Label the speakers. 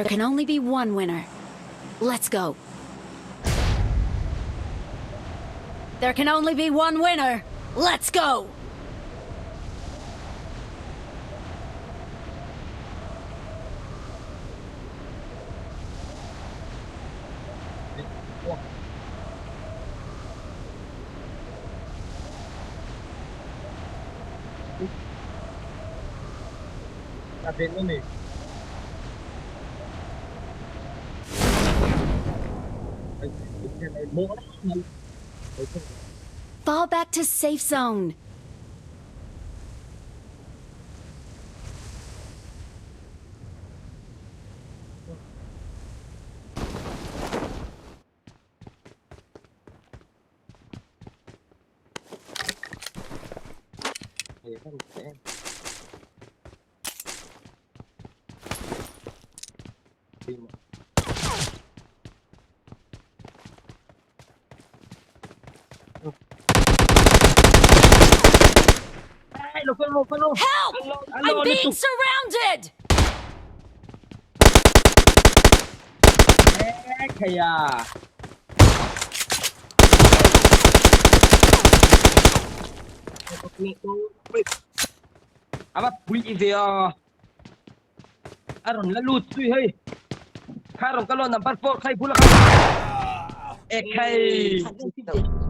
Speaker 1: There can only be one winner. Let's go. There can only be one winner. Let's go.
Speaker 2: Tá vendo mesmo.
Speaker 1: Fall back to safe zone. Help! I'm being surrounded!
Speaker 2: Kaya. Ava pui ve a. A rawn la lut zui hei. Kha rawn ka lawn number 4 khai bula kha. Ekhai.